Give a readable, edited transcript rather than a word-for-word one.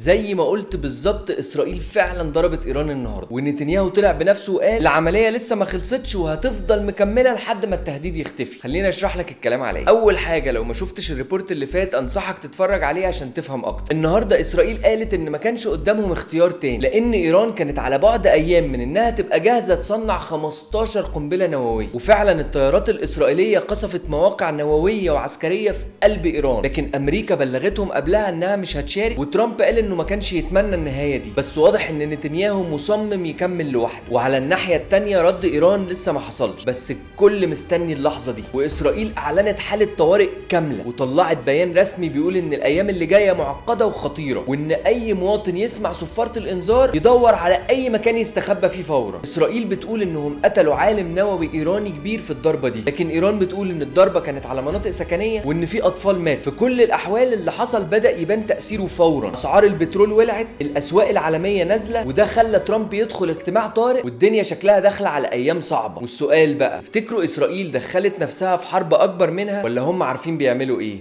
زي ما قلت بالظبط، اسرائيل فعلا ضربت ايران النهارده، ونتنياهو طلع بنفسه وقال العملية لسه ما خلصتش وهتفضل مكملة لحد ما التهديد يختفي. خلينا اشرح لك الكلام على ايه. اول حاجة، لو ما شفتش ال report اللي فات انصحك تتفرج عليه عشان تفهم اكتر. النهارده اسرائيل قالت ان ما كانش قدامهم اختيار تاني، لان ايران كانت على بعد ايام من انها تبقى جاهزة تصنع 15 قنبلة نووية، وفعلا الطيارات الاسرائيلية قصفت مواقع نووية وعسكرية في قلب ايران، لكن امريكا بلغتهم قبلها انها مش هتشارك، وترامب قال انه ما كانش يتمنى النهاية دي، بس واضح ان نتنياهو مصمم يكمل لوحده. وعلى الناحية الثانية رد ايران لسه ما حصلش، بس الكل مستني اللحظة دي. واسرائيل اعلنت حاله طوارئ كاملة وطلعت بيان رسمي بيقول ان الايام اللي جاية معقدة وخطيرة، وان اي مواطن يسمع صفارة الانذار يدور على اي مكان يستخبى فيه فورا. اسرائيل بتقول انهم قتلوا عالم نووي ايراني كبير في الضربة دي، لكن ايران بتقول ان الضربة كانت على مناطق سكنية وان في اطفال ماتوا. في كل الاحوال اللي حصل بدا يبان تاثيره فورا، اسعار البترول ولعت، الاسواق العالمية نازله، وده خلى ترامب يدخل اجتماع طارئ، والدنيا شكلها داخله على ايام صعبة. والسؤال بقى، افتكروا اسرائيل دخلت نفسها في حرب اكبر منها ولا هم عارفين بيعملوا ايه؟